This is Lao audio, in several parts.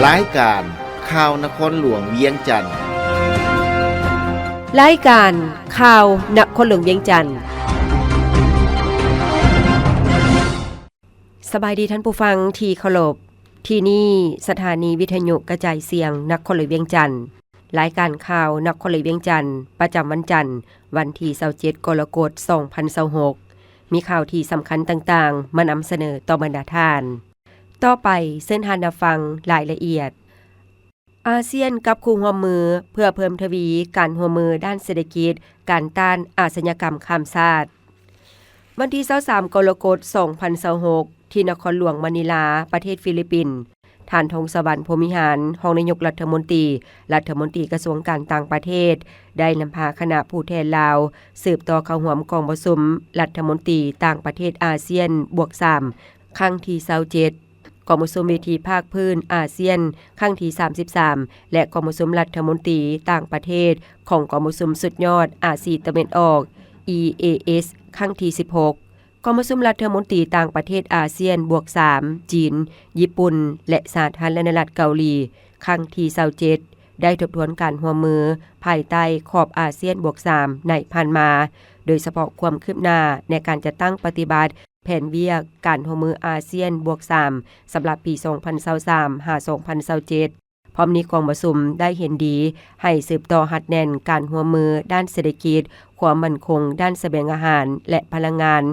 ລາຍການຂ່າວນະຄອນຫຼວງວຽງຈັນ. ລາຍການຂ່າວນະຄອນຫຼວງວຽງຈັນ. ສະບາຍດີທ່ານຜູ້ຟັງທີ່ເຄົາລົບ. ທີ່ນີ້ສະຖານີວິທະຍຸກະຈາຍສຽງນະຄອນຫຼວງວຽງຈັນ. ລາຍການຂ່າວນະຄອນຫຼວງວຽງຈັນ ປະຈຳວັນຈັນ ວັນທີຊາວເຈັດ ກໍລະກົດ ສອງພັນຊາວຫົກ ມີຂ່າວທີ່ສຳຄັນຕ່າງໆ ມານຳສະເໜີຕໍ່ບັນດາທ່ານ. ຕໍ່ໄປເຊີນທ່ານຮັບຟັງລາຍລະອຽດ. ອາຊຽນຈັບຄູ່ຮ່ວມມືເພື່ອເພີ່ມທະວີການຮ່ວມມືດ້ານເສດຖະກິດ, ການຕ້ານອາຊະຍາກຳຂ້າມຊາດ. ວັນທີຊາວສາມ ກໍລະກົດ ສອງພັນຊາວຫົກ ທີ່ນະຄອນຫຼວງມະນີລາ ປະເທດຟີລິບປິນ, ທ່ານ ທອງສະຫວັນ ພົມວິຫານ ຮອງນາຍົກລັດຖະມົນຕີ, ລັດຖະມົນຕີກະຊວງການຕ່າງປະເທດ ໄດ້ນຳພາຄະນະຜູ້ແທນລາວ ສືບຕໍ່ເຂົ້າຮ່ວມກອງປະຊຸມລັດຖະມົນຕີຕ່າງປະເທດອາຊຽນບວກສາມ ຄັ້ງທີຊາວເຈັດ, ກອງປະຊຸມເວທີພາກພື້ນອາຊຽນ ຄັ້ງທີສາມສິບສາມ ແລະ ກອງປະຊຸມລັດຖະມົນຕີຕ່າງປະເທດຂອງກອງປະຊຸມສຸດຍອດອາຊີຕາເວັນອອກ ອີ ເອ ເອສ ຄັ້ງທີສິບຫົກ. ກອງປະຊຸມລັດຖະມົນຕີຕ່າງປະເທດອາຊຽນບວກສາມ ຈີນ, ຍີ່ປຸ່ນ ແລະ ສາທາລະນະລັດເກົາຫຼີ ຄັ້ງທີຊາວເຈັດ ໄດ້ທົບທວນການຮ່ວມມືພາຍໃຕ້ຂອບອາຊຽນບວກສາມໃນຜ່ານມາ, ໂດຍສະເພາະຄວາມຄືບໜ້າໃນການຈັດຕັ້ງປະຕິບັດແຜນວຽກການຮ່ວມມືອາຊຽນບວກສາມ ສຳລັບປີສອງພັນຊາວສາມ ຫາ ສອງພັນຊາວເຈັດ. ພ້ອມນີ້ກອງປະຊຸມໄດ້ເຫັນດີໃຫ້ສືບຕໍ່ຮັດແໜ້ນການຮ່ວມມືດ້ານເສດຖະກິດ, ຄວາມໝັ້ນຄົງດ້ານສະແບງອາຫານ ແລະ ພະລັງງານ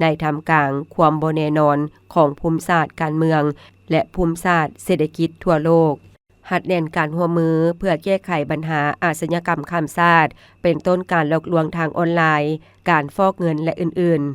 ໃນທ່າມກາງຄວາມບໍ່ແນ່ນອນຂອງພູມສາດການເມືອງ ແລະ ພູມສາດເສດຖະກິດທົ່ວໂລກ, ຮັດແໜ້ນການຮ່ວມມືເພື່ອແກ້ໄຂບັນຫາອາຊະຍາກຳຂ້າມຊາດ ເປັນຕົ້ນການຫຼອກລວງທາງອອນລາຍ, ການຟອກເງິນ ແລະ ອື່ນໆ.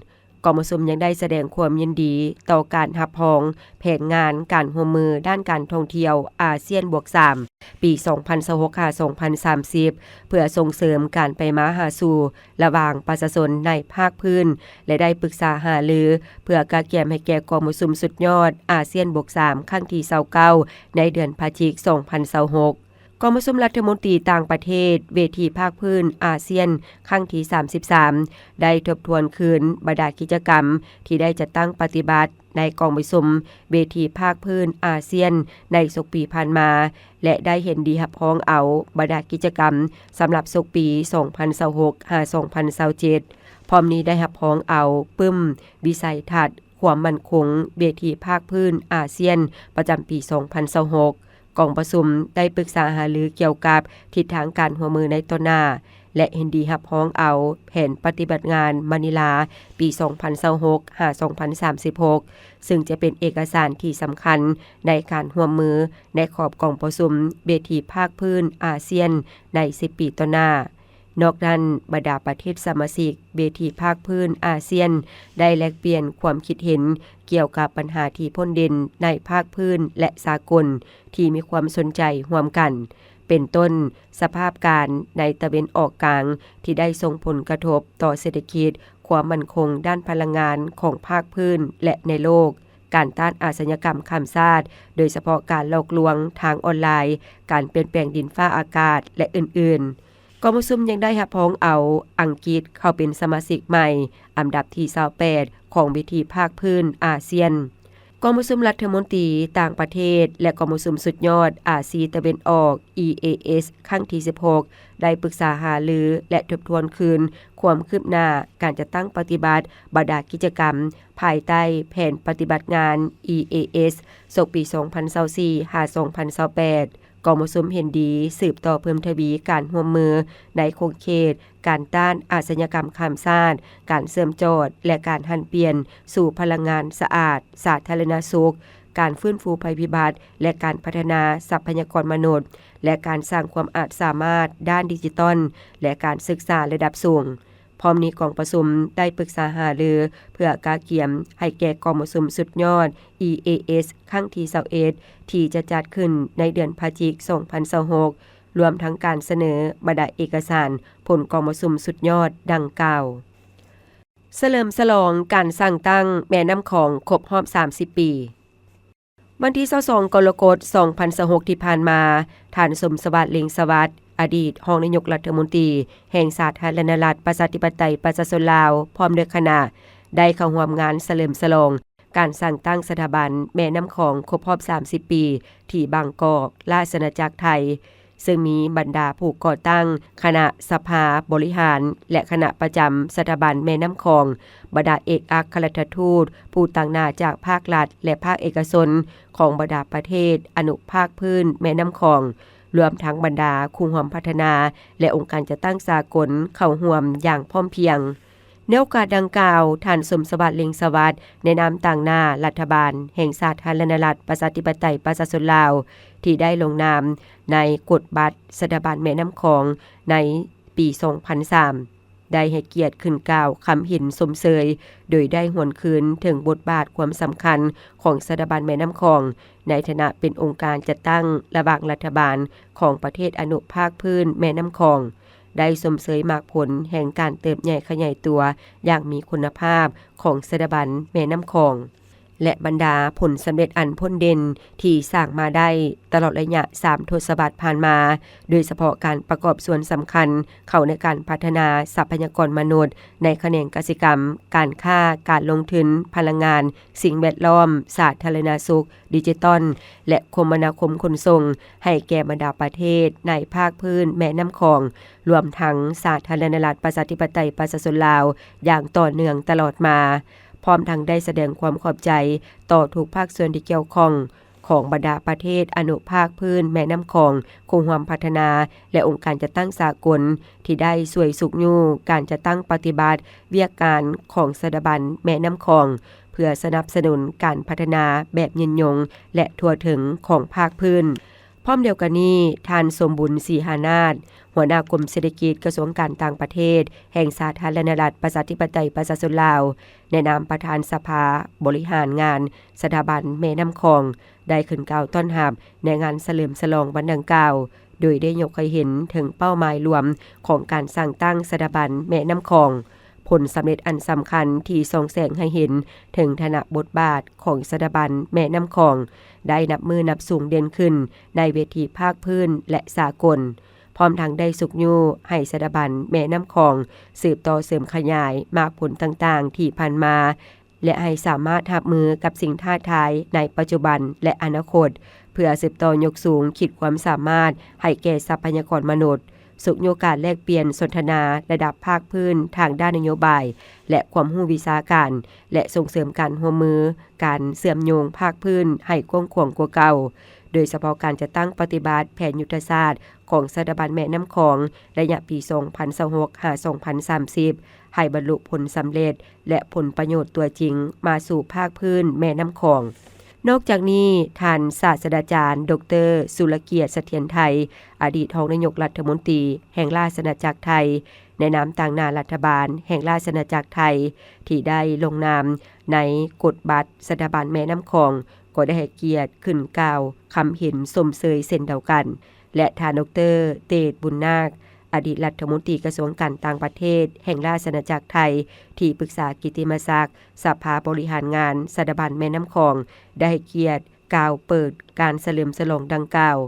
ກອງປະຊຸມຍັງໄດ້ສະແດງຄວາມຍິນດີຕໍ່ການຮັບຮອງແຜນງານການຮ່ວມມືດ້ານການທ່ອງທ່ຽວອາຊຽນບວກສາມ ປີສອງພັນຊາວຫົກ ຫາ ສອງພັນສາມສິບ ເພື່ອສົ່ງເສີມການໄປມາຫາສູ່ລະຫວ່າງປະຊາຊົນໃນພາກພື້ນ ແລະ ໄດ້ປຶກສາຫາລືເພື່ອກະກຽມໃຫ້ແກ່ກອງປະຊຸມສຸດຍອດອາຊຽນບວກສາມ ຄັ້ງທີຊາວເກົ້າ ໃນເດືອນພະຈິກ ສອງພັນຊາວຫົກ. ກອງປະຊຸມລັດຖະມົນຕີຕ່າງປະເທດເວທີພາກພື້ນອາຊຽນ ຄັ້ງທີສາມສິບສາມ ໄດ້ທົບທວນຄືນບັນດາກິດຈະກຳທີ່ໄດ້ຈັດຕັ້ງປະຕິບັດໃນກອງປະຊຸມເວທີພາກພື້ນອາຊຽນໃນສົກປີຜ່ານມາ ແລະ ໄດ້ເຫັນດີຮັບຮອງເອົາບັນດາກິດຈະກຳສຳລັບສົກປີສອງພັນຊາວຫົກ ຫາ ສອງພັນຊາວເຈັດ. ພ້ອມນີ້ໄດ້ຮັບຮອງເອົາປຶ້ມວິໄສທັດຄວາມໝັ້ນຄົງເວທີພາກພື້ນອາຊຽນປະຈຳປີສອງພັນຊາວຫົກ. ກອງປະຊຸມໄດ້ປຶກສາຫາລືກ່ຽວກັບທິດທາງການຮ່ວມມືໃນຕໍ່ໜ້າ ແລະ ເຫັນດີຮັບຮອງເອົາແຜນປະຕິບັດງານມະນີລາປີສອງພັນຊາວຫົກ ຫາ ສອງພັນສາມສິບຫົກ ຊຶ່ງຈະເປັນເອກະສານທີ່ສຳຄັນໃນການຮ່ວມມືໃນຂອບກອງປະຊຸມເວທີພາກພື້ນອາຊຽນໃນສິບປີຕໍ່ໜ້າ. ນອກນັ້ນ, ບັນດາປະເທດສະມາຊິກເວທີພາກພື້ນອາຊຽນ ໄດ້ແລກປ່ຽນຄວາມຄິດເຫັນກ່ຽວກັບບັນຫາທີ່ພົ້ນເດັ່ນໃນພາກພື້ນ ແລະ ສາກົນ ທີ່ມີຄວາມສົນໃຈຮ່ວມກັນ, ເປັນຕົ້ນ ສະພາບການໃນຕາເວັນອອກກາງ ທີ່ໄດ້ສົ່ງຜົນກະທົບຕໍ່ເສດຖະກິດ, ຄວາມໝັ້ນຄົງດ້ານພະລັງງານຂອງພາກພື້ນ ແລະ ໃນໂລກ, ການຕ້ານອາຊະຍາກຳຂ້າມຊາດ, ໂດຍສະເພາະການຫຼອກລວງທາງອອນລາຍ, ການປ່ຽນແປງດິນຟ້າອາກາດ ແລະ ອື່ນໆ. ກອງປະຊຸມຍັງໄດ້ຮັບຮອງເອົາອັງກິດເຂົ້າເປັນສະມາຊິກໃໝ່ ອັນດັບທີຊາວແປດ ຂອງເວທີພາກພື້ນອາຊຽນ. ກອງປະຊຸມລັດຖະມົນຕີຕ່າງປະເທດ ແລະ ກອງປະຊຸມສຸດຍອດອາຊີຕາເວັນອອກ ອີ ເອ ເອສ ຄັ້ງທີສິບຫົກ ໄດ້ປຶກສາຫາລື ແລະ ທົບທວນຄືນຄວາມຄືບໜ້າການຈັດຕັ້ງປະຕິບັດບັນດາກິດຈະກຳ ພາຍໃຕ້ແຜນປະຕິບັດງານ ອີ ເອ ເອສ ສົກປີສອງພັນຊາວສີ່ ຫາ ສອງພັນຊາວແປດ. ກອງປະຊຸມເຫັນດີສືບຕໍ່ເພີ່ມທະວີການຮ່ວມມືໃນຂົງເຂດການຕ້ານອາຊະຍາກຳຂ້າມຊາດ, ການເຊື່ອມຈອດ ແລະ ການຫັນປ່ຽນສູ່ພະລັງງານສະອາດ, ສາທາລະນະສຸກ, ການຟື້ນຟູໄພພິບັດ ແລະ ການພັດທະນາຊັບພະຍາກອນມະນຸດ ແລະ ການສ້າງຄວາມອາດສາມາດດ້ານດິຈິຕອນ ແລະ ການສຶກສາລະດັບສູງ. ພ້ອມນີ້ກອງປະຊຸມໄດ້ປຶກສາຫາລືເພື່ອກະກຽມໃຫ້ແກ່ກອງປະຊຸມສຸດຍອດ ອີ ເອ ເອສ ຄັ້ງທີຊາວເອັດ ທີ່ຈະຈັດຂຶ້ນໃນເດືອນພະຈິກ ສອງພັນຊາວຫົກ ລວມທັງການສະເໜີບັນດາເອກະສານຜົນກອງປະຊຸມສຸດຍອດດັ່ງກ່າວ. ສະເຫຼີມສະຫຼອງການສ້າງຕັ້ງແມ່ນ້ຳຂອງຄົບຮອບສາມສິບປີ. ວັນທີຊາວສອງ ກໍລະກົດ ສອງພັນຊາວຫົກ ທີ່ຜ່ານມາ, ທ່ານ ສົມສະຫວາດ ເລັງສະຫວັດ ອະດີດຮອງນາຍົກລັດຖະມົນຕີແຫ່ງສາທາລະນະລັດ ປະຊາທິປະໄຕ ປະຊາຊົນລາວ ພ້ອມດ້ວຍຄະນະ ໄດ້ເຂົ້າຮ່ວມງານສະເຫຼີມສະຫຼອງ ການສ້າງຕັ້ງສະຖາບັນແມ່ນ້ຳຂອງຄົບຮອບສາມສິບປີ ທີ່ບາງກອກ ລາຊະອານາຈັກໄທ, ເຊິ່ງມີບັນດາຜູ້ກໍ່ຕັ້ງຄະນະສະພາບໍລິຫານ ແລະ ຄະນະປະຈຳສະຖາບັນແມ່ນ້ຳຂອງ, ບັນດາເອກອັກຄະລັດຖະທູດ, ຜູ້ຕາງໜ້າຈາກພາກລັດ ແລະ ພາກເອກະຊົນຂອງບັນດາປະເທດອະນຸພາກພື້ນແມ່ນ້ຳຂອງ, ລວມທັງບັນດາຄູ່ຮ່ວມພັດທະນາ ແລະ ອົງການຈັດຕັ້ງສາກົນເຂົ້າຮ່ວມຢ່າງພ້ອມພຽງ. ໃນໂອກາດດັ່ງກ່າວ, ທ່ານ ສົມສະຫວັດ ເລັງສະຫວັດ ໃນນາມຕາງໜ້າລັດຖະບານແຫ່ງສາທາລະນະລັດ ປະຊາທິປະໄຕ ປະຊາຊົນລາວ ທີ່ໄດ້ລົງນາມໃນກົດບັດສະຖາບັນແມ່ນ້ຳຂອງໃນປີສອງພັນສາມ ໄດ້ໃຫ້ກຽດຂຶ້ນກ່າວຄຳເຫັນຊົມເຊີຍ, ໂດຍໄດ້ຫວນຄືນເຖິງບົດບາດຄວາມສຳຄັນຂອງສະຖາບັນແມ່ນ້ຳຂອງ ໃນຖານະເປັນອົງການຈັດຕັ້ງລະຫວ່າງລັດຖະບານຂອງປະເທດອະນຸພາກພື້ນແມ່ນ້ຳຂອງ, ໄດ້ຊົມເຊີຍໝາກຜົນແຫ່ງການເຕີບໃຫຍ່ຂະຫຍາຍຕົວຢ່າງມີຄຸນນະພາບຂອງສະຖາບັນແມ່ນ້ຳຂອງ ແລະ ບັນດາຜົນສຳເລັດອັນພົ້ນເດັ່ນທີ່ສ້າງມາໄດ້ຕະຫຼອດໄລຍະສາມທົດສະວັດຜ່ານມາ, ໂດຍສະເພາະການປະກອບສ່ວນສຳຄັນເຂົ້າໃນການພັດທະນາຊັບພະຍາກອນມະນຸດໃນຂະແໜງກະສິກຳ, ການຄ້າ, ການລົງທຶນ, ພະລັງງານ, ສິ່ງແວດລ້ອມ, ສາທາລະນະສຸກ, ດິຈິຕອນ ແລະ ຄົມມະນາຄົມຂົນສົ່ງ ໃຫ້ແກ່ບັນດາປະເທດໃນພາກພື້ນແມ່ນ້ຳຂອງ, ລວມທັງສາທາລະນະລັດ ປະຊາທິປະໄຕ ປະຊາຊົນລາວ ຢ່າງຕໍ່ເນື່ອງຕະຫຼອດມາ, ພ້ອມທັງໄດ້ສະແດງຄວາມຂອບໃຈຕໍ່ທຸກພາກສ່ວນທີ່ກ່ຽວຂ້ອງຂອງບັນດາປະເທດອະນຸພາກພື້ນແມ່ນ້ຳຂອງ, ຄູ່ຮ່ວມພັດທະນາ ແລະ ອົງການຈັດຕັ້ງສາກົນ ທີ່ໄດ້ຊ່ວຍຊຸກຍູ້ການຈັດຕັ້ງປະຕິບັດວຽກການຂອງສະຖາບັນແມ່ນ້ຳຂອງ ເພື່ອສະໜັບສະໜູນການພັດທະນາແບບຍືນຍົງ ແລະ ທົ່ວເຖິງຂອງພາກພື້ນ. ພ້ອມດຽວກັນນີ້, ທ່ານ ສົມບຸນ ສີຫານາດ ຫົວໜ້າກົມເສດຖະກິດ ກະຊວງການຕ່າງປະເທດ ແຫ່ງສາທາລະນະລັດ ປະຊາທິປະໄຕ ປະຊາຊົນລາວ ໃນນາມປະທານສະພາບໍລິຫານງານສະຖາບັນແມ່ນ້ຳຂອງ ໄດ້ຂຶ້ນກ່າວຕ້ອນຮັບໃນງານສະເຫຼີມສະຫຼອງວັນດັ່ງກ່າວ, ໂດຍໄດ້ຍົກໃຫ້ເຫັນເຖິງເປົ້າໝາຍລວມຂອງການສ້າງຕັ້ງສະຖາບັນແມ່ນ້ຳຂອງ, ຜົນສຳເລັດອັນສຳຄັນທີ່ສ່ອງແສງໃຫ້ເຫັນເຖິງຖານະບົດບາດຂອງສະຖາບັນແມ່ນ້ຳຂອງ ໄດ້ນັບມື້ນັບສູງເດັ່ນຂຶ້ນໃນເວທີພາກພື້ນ ແລະ ສາກົນ, ພ້ອມທັງໄດ້ຊຸກຍູ້ໃຫ້ສະຖາບັນແມ່ນ້ຳຂອງສືບຕໍ່ເສີມຂະຫຍາຍໝາກຜົນຕ່າງໆທີ່ຜ່ານມາ ແລະ ໃຫ້ສາມາດຮັບມືກັບສິ່ງທ້າທາຍໃນປັດຈຸບັນ ແລະ ອະນາຄົດ, ເພື່ອສືບຕໍ່ຍົກສູງຂີດຄວາມສາມາດໃຫ້ແກ່ຊັບພະຍາກອນມະນຸດ, ຊຸກຍູ້ການແລກປ່ຽນສົນທະນາລະດັບພາກພື້ນທາງດ້ານນະໂຍບາຍ ແລະ ຄວາມຮູ້ວິຊາການ ແລະ ສົ່ງເສີມການຮ່ວມມື, ການເຊື່ອມໂຍງພາກພື້ນໃຫ້ກວ້າງຂວາງກວ່າເກົ່າ, ໂດຍສະເພາະການຈັດຕັ້ງປະຕິບັດແຜນຍຸດທະສາດຂອງສະຖາບັນແມ່ນ້ຳຂອງ ໄລຍະປີສອງພັນຊາວຫົກ ຫາ ສອງພັນສາມສິບ ໃຫ້ບັນລຸຜົນສຳເລັດ ແລະ ຜົນປະໂຫຍດຕົວຈິງມາສູ່ພາກພື້ນແມ່ນ້ຳຂອງ. ນອກຈາກນີ້, ທ່ານ ສາດສະດາຈານ ດອກເຕີ ສຸລະກຽດ ສະຖຽນໄທ ອະດີດຮອງນາຍົກລັດຖະມົນຕີແຫ່ງລາຊະອານາຈັກໄທ ໃນນາມຕາງໜ້າລັດຖະບານແຫ່ງລາຊະອານາຈັກໄທ ທີ່ໄດ້ລົງນາມໃນກົດບັດສະຖາບັນແມ່ນ້ຳຂອງ ກໍໄດ້ໃຫ້ກຽດຂຶ້ນກ່າວຄຳເຫັນຊົມເຊີຍເຊັ່ນດຽວກັນ ແລະ ທ່ານ ດອກເຕີ ເຕດ ບຸນນາກ ອະດີດລັດຖະມົນຕີກະຊວງການຕ່າງປະເທດແຫ່ງລາຊະອານາຈັກໄທ, ທີ່ປຶກສາກິດຕິມະສັກສະພາບໍລິຫານງານສະຖາບັນແມ່ນ້ຳຂອງ ໄດ້ໃຫ້ກຽດກ່າວເປີດການສະເຫຼີມສະຫຼອງດັ່ງກ່າວ.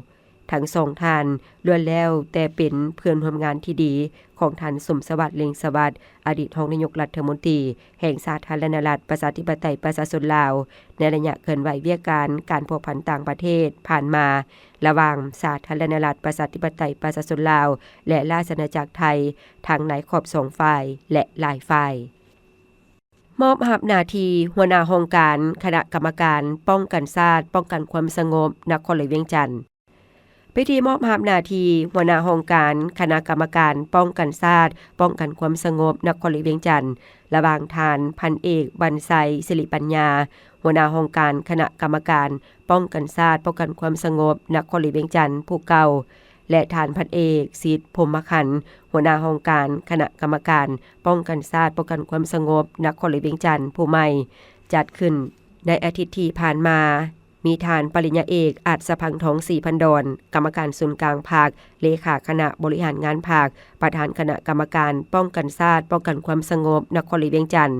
ທັງສອງທ່ານລ້ວນແລ້ວແຕ່ເປັນເພື່ອນຮ່ວມງານທີ່ດີຂອງທ່ານ ສົມສະຫວັດ ເລັງສະຫວັດ ອະດີດຮອງນາຍົກລັດຖະມົນຕີແຫ່ງສາທາລະນະລັດ ປະຊາທິປະໄຕ ປະຊາຊົນລາວ ໃນໄລຍະເຄື່ອນໄຫວວຽກການການພົວພັນຕ່າງປະເທດຜ່ານມາ ລະຫວ່າງສາທາລະນະລັດ ປະຊາທິປະໄຕ ປະຊາຊົນລາວ ແລະ ລາຊະອານາຈັກໄທ ທັງໃນຂອບສອງຝ່າຍ ແລະ ຫຼາຍຝ່າຍ. ມອບຮັບໜ້າທີ່ຫົວໜ້າຫ້ອງການຄະນະກຳມະການປ້ອງກັນຊາດ ປ້ອງກັນຄວາມສະຫງົບ ນະຄອນຫຼວງວຽງຈັນ. ພິທີມອບຮັບໜ້າທີ່ຫົວໜ້າຫ້ອງການຄະນະກຳມະການປ້ອງກັນຊາດ ປ້ອງກັນຄວາມສະຫງົບ ນະຄອນຫຼວງວຽງຈັນ ລະຫວ່າງທ່ານ ພັນເອກ ວັນໄຊ ສິລິປັນຍາ ຫົວໜ້າຫ້ອງການຄະນະກຳມະການປ້ອງກັນຊາດ ປ້ອງກັນຄວາມສະຫງົບ ນະຄອນຫຼວງວຽງຈັນ ຜູ້ເກົ່າ ແລະ ທ່ານ ພັນເອກ ສິດ ພົມມະຄັນ ຫົວໜ້າຫ້ອງການຄະນະກຳມະການປ້ອງກັນຊາດ ປ້ອງກັນຄວາມສະຫງົບ ນະຄອນຫຼວງວຽງຈັນ ຜູ້ໃໝ່. ຈັດຂຶ້ນໃນອາທິດທີ່ຜ່ານມາ, ມີທ່ານປະລິນຍາເອກ ອັດສະພັງທອງ ສີພັນດອນ ກຳມະການສູນກາງພັກ, ເລຂາຄະນະບໍລິຫານງານພັກ, ປະທານຄະນະກຳມະການປ້ອງກັນຊາດ ປ້ອງກັນຄວາມສະຫງົບ ນະຄອນຫຼວງວຽງຈັນ,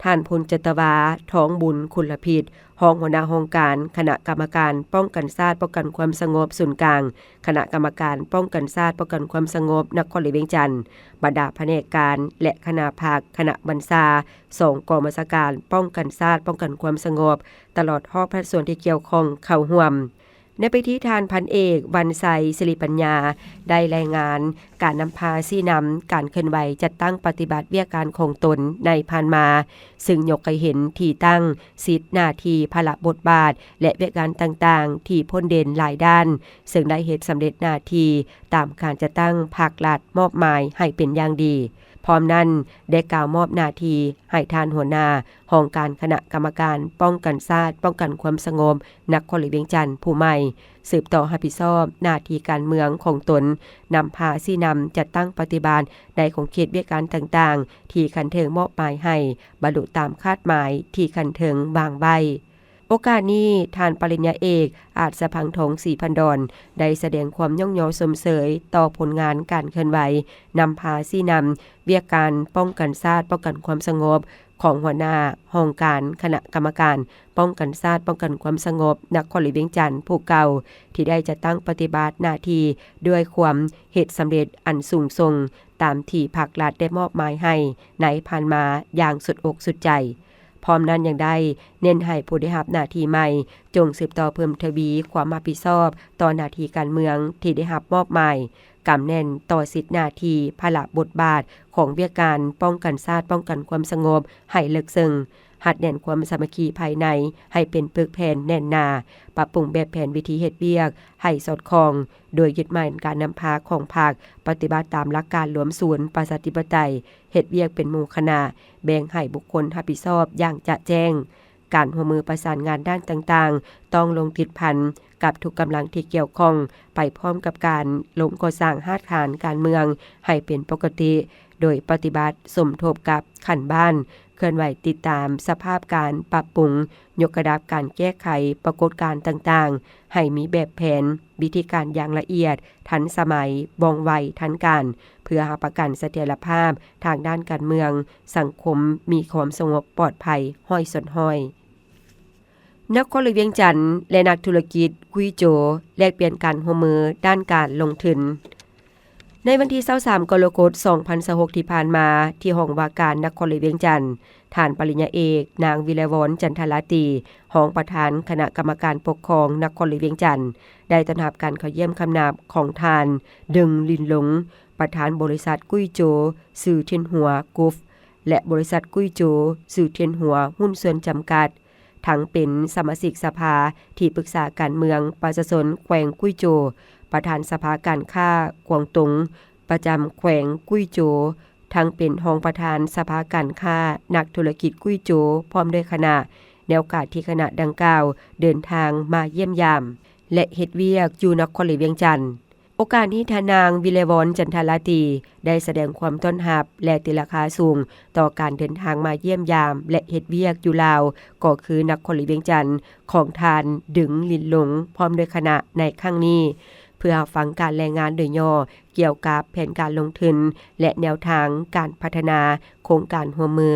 ທ່ານ ພົນຈັດຕະວາ ທອງບຸນຄຸນລະພິດ ຮອງຫົວໜ້າຫ້ອງການຄະນະກຳມະການປ້ອງກັນຊາດ ປ້ອງກັນຄວາມສະຫງົບສູນກາງ ຄະນະກຳມະການປ້ອງກັນຊາດ ປ້ອງກັນຄວາມສະຫງົບ ນະຄອນຫຼວງວຽງຈັນ, ບັນດາພະແນກການ ແລະ ຄະນະພັກ, ຄະນະບັນຊາ, ສອງກອງບັນຊາການປ້ອງກັນຊາດ ປ້ອງກັນຄວາມສະຫງົບ ຕະຫຼອດຮອບພາກສ່ວນທີ່ກ່ຽວຂ້ອງເຂົ້າຮ່ວມ. ໃນພິທີ ທ່ານພັນເອກ ວັນໄຊ ສິລິປັນຍາ ໄດ້ລາຍງານການນຳພາຊີ້ນຳການເຄື່ອນໄຫວຈັດຕັ້ງປະຕິບັດວຽກງານຂອງຕົນໃນຜ່ານມາ, ເຊິ່ງຍົກໃຫ້ເຫັນທີ່ຕັ້ງ, ສິດ, ໜ້າທີ່, ພາລະບົດບາດ ແລະ ວຽກງານຕ່າງໆ ທີ່ພົ້ນເດັ່ນຫຼາຍດ້ານ, ເຊິ່ງໄດ້ເຮັດສຳເລັດໜ້າທີ່ຕາມການຈັດຕັ້ງພັກລັດມອບໝາຍໃຫ້ເປັນຢ່າງດີ. ພ້ອມນັ້ນ ໄດ້ກ່າວມອບໜ້າທີ່ໃຫ້ທ່ານຫົວໜ້າຫ້ອງການຄະນະກຳມະການປ້ອງກັນຊາດ ປ້ອງກັນຄວາມສະຫງົບ ນະຄອນຫຼວງວຽງຈັນຜູ້ໃໝ່ ສືບຕໍ່ຮັບຜິດຊອບໜ້າທີ່ການເມືອງຂອງຕົນ, ນຳພາຊີ້ນຳຈັດຕັ້ງປະຕິບັດໃນຂົງເຂດວຽກງານຕ່າງໆ ທີ່ຂັ້ນເທິງມອບໝາຍໃຫ້ບັນລຸຕາມຄາດໝາຍທີ່ຂັ້ນເທິງວາງໄວ້. ໂອກາດນີ້ ທ່ານປະລິນຍາເອກ ອາດສະພັງທອງ ສີພັນດອນ ໄດ້ສະແດງຄວາມຍ້ອງຍໍຊົມເຊີຍຕໍ່ຜົນງານການເຄື່ອນໄຫວນຳພາຊີ້ນຳວຽກການປ້ອງກັນຊາດ ປ້ອງກັນຄວາມສະຫງົບ ຂອງຫົວໜ້າຫ້ອງການຄະນະກຳມະການປ້ອງກັນຊາດ ປ້ອງກັນຄວາມສະຫງົບ ນະຄອນຫຼວງວຽງຈັນຜູ້ເກົ່າ ທີ່ໄດ້ຈັດຕັ້ງປະຕິບັດໜ້າທີ່ດ້ວຍຄວາມເຮັດສຳເລັດອັນສູງສົ່ງ ຕາມທີ່ພັກລັດໄດ້ມອບໝາຍໃຫ້ໃນຜ່ານມາຢ່າງສຸດອົກສຸດໃຈ. ພ້ອມນັ້ນຍັງໄດ້ເນັ້ນໃຫ້ຜູ້ໄດ້ຮັບໜ້າທີ່ໃໝ່ ຈົ່ງສືບຕໍ່ເພີ່ມທະວີຄວາມຮັບຜິດຊອບຕໍ່ໜ້າທີ່ການເມືອງທີ່ໄດ້ຮັບມອບໝາຍ, ກຳແໜ້ນຕໍ່ສິດໜ້າທີ່, ພາລະບົດບາດຂອງວຽກການປ້ອງກັນຊາດ, ປ້ອງກັນຄວາມສະຫງົບໃຫ້ເລິກເຊິ່ງ, ຮັດແໜ້ນຄວາມສາມັກຄີພາຍໃນໃຫ້ເປັນປຶກແຜ່ນແໜ້ນໜາ, ປັບປຸງແບບແຜນວິທີເຮັດວຽກໃຫ້ສອດຄ່ອງ, ໂດຍຍຶດໝັ້ນການນຳພາຂອງພັກ, ປະຕິບັດຕາມຫຼັກການລວມສູນປະຊາທິປະໄຕ, ເຮັດວຽກເປັນໝູ່ຄະນະ, ແບ່ງໃຫ້ບຸກຄົນຮັບຜິດຊອບຢ່າງຈະແຈ້ງ. ການຮ່ວມມືປະສານງານດ້ານຕ່າງໆ ຕ້ອງລົງຕິດພັນກັບທຸກກຳລັງທີ່ກ່ຽວຂ້ອງ, ໄປພ້ອມກັບການລົງກໍ່ສ້າງຮາກຖານການເມືອງໃຫ້ເປັນປົກກະຕິ, ໂດຍປະຕິບັດສົມທົບກັບຂັ້ນບ້ານ, ເຄື່ອນໄຫວຕິດຕາມສະພາບການປັບປຸງ, ຍົກລະດັບການແກ້ໄຂປາກົດການຕ່າງໆ ໃຫ້ມີແບບແຜນ, ວິທີການຢ່າງລະອຽດ, ທັນສະໄໝ, ວ່ອງໄວ, ທັນການ, ເພື່ອຮັບປະກັນສະຖຽນລະພາບທາງດ້ານການເມືອງ, ສັງຄົມມີຄວາມສະຫງົບປອດໄພຮ້ອຍສ່ວນຮ້ອຍ. ນະຄອນຫຼວງວຽງຈັນ ແລະ ນັກທຸລະກິດກຸຍໂຈ ແລກປ່ຽນການຮ່ວມມືດ້ານການລົງທຶນ. ໃນວັນທີຊາວສາມ ກໍລະກົດ ສອງພັນຊາວຫົກ ທີ່ຜ່ານມາ, ທີ່ຫ້ອງວ່າການນະຄອນຫຼວງວຽງຈັນ, ທ່ານປະລິນຍາເອກ ນາງ ວິໄລວອນ ຈັນທະລາຕີ, ຮອງປະທານຄະນະກຳມະການປົກຄອງນະຄອນຫຼວງວຽງຈັນ ໄດ້ຕ້ອນຮັບການເຂົ້າຢ້ຽມຄຳນັບຂອງທ່ານ ດຶງ ລິນຫຼົງ, ປະທານບໍລິສັດກຸຍໂຈ ຊື່ ທິນຫົວ ກຣຸບ ແລະ ບໍລິສັດກຸຍໂຈ ຊື່ ທິນຫົວ ຫຸ້ນສ່ວນຈຳກັດ, ທັງເປັນສະມາຊິກສະພາທີ່ປຶກສາການເມືອງປະຊາຊົນແຂວງກຸຍໂຈ, ປະທານສະພາການຄ້າກວາງຕົງປະຈຳແຂວງກຸຍໂຈ, ທັງເປັນຮອງປະທານສະພາການຄ້ານັກທຸລະກິດກຸຍໂຈ ພ້ອມດ້ວຍຄະນະ, ໃນໂອກາດທີ່ຄະນະດັ່ງກ່າວເດີນທາງມາຢ້ຽມຢາມ ແລະ ເຮັດວຽກຢູ່ນະຄອນຫຼວງວຽງຈັນ. ໂອກາດນີ້ ທ່ານນາງ ວິໄລວອນ ຈັນທະລາຕີ ໄດ້ສະແດງຄວາມຕ້ອນຮັບ ແລະ ຕີລາຄາສູງຕໍ່ການເດີນທາງມາຢ້ຽມຢາມ ແລະ ເຮັດວຽກຢູ່ລາວ ກໍຄືນະຄອນຫຼວງວຽງຈັນ ຂອງທ່ານ ດຶງ ລິນຫຼົງ ພ້ອມດ້ວຍຄະນະໃນຄັ້ງນີ້, ເພື່ອຮັບຟັງການລາຍງານໂດຍຫຍໍ້ກ່ຽວກັບແຜນການລົງທຶນ ແລະ ແນວທາງການພັດທະນາໂຄງການຮ່ວມມື,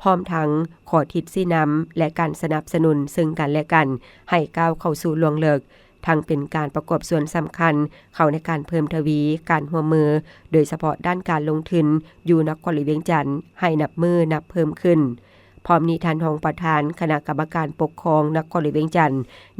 ພ້ອມທັງຂໍ້ທິດຊີ້ນຳ ແລະ ການສະໜັບສະໜູນເຊິ່ງກັນ ແລະ ກັນ ໃຫ້ກ້າວເຂົ້າສູ່ລວງເລິກ, ທັງເປັນການປະກອບສ່ວນສຳຄັນເຂົ້າໃນການເພີ່ມທະວີການຮ່ວມມື, ໂດຍສະເພາະດ້ານການລົງທຶນຢູ່ນະຄອນຫຼວງວຽງຈັນ ໃຫ້ນັບມື້ນັບເພີ່ມຂຶ້ນ. ພ້ອມນີ້ ທ່ານຮອງປະທານຄະນະກຳມະການປົກຄອງນະຄອນຫຼວງວຽງຈັນ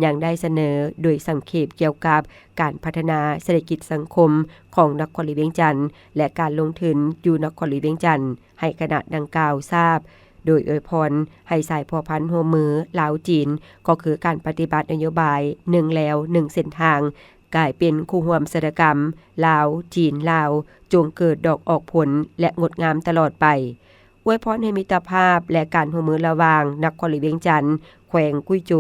ຍັງໄດ້ສະເໜີໂດຍສັງເຂບກ່ຽວກັບການພັດທະນາເສດຖະກິດສັງຄົມຂອງນະຄອນຫຼວງວຽງຈັນ ແລະ ການລົງທຶນຢູ່ນະຄອນຫຼວງວຽງຈັນ ໃຫ້ຄະນະດັ່ງກ່າວຊາບ, ໂດຍອວຍພອນໃຫ້ສາຍພົວພັນຮ່ວມມືລາວ-ຈີນ ກໍຄືການປະຕິບັດນະໂຍບາຍໜຶ່ງແລວໜຶ່ງເສັ້ນທາງ ກາຍເປັນຄູ່ຮ່ວມຊະຕາກຳລາວ-ຈີນ-ລາວ ຈົ່ງເກີດດອກອອກຜົນ ແລະ ງົດງາມຕະຫຼອດໄປ. ອວຍພອນໃຫ້ມິດຕະພາບ ແລະ ການຮ່ວມມືລະຫວ່າງນະຄອນຫຼວງວຽງຈັນ ແຂວງກຸຍໂຈ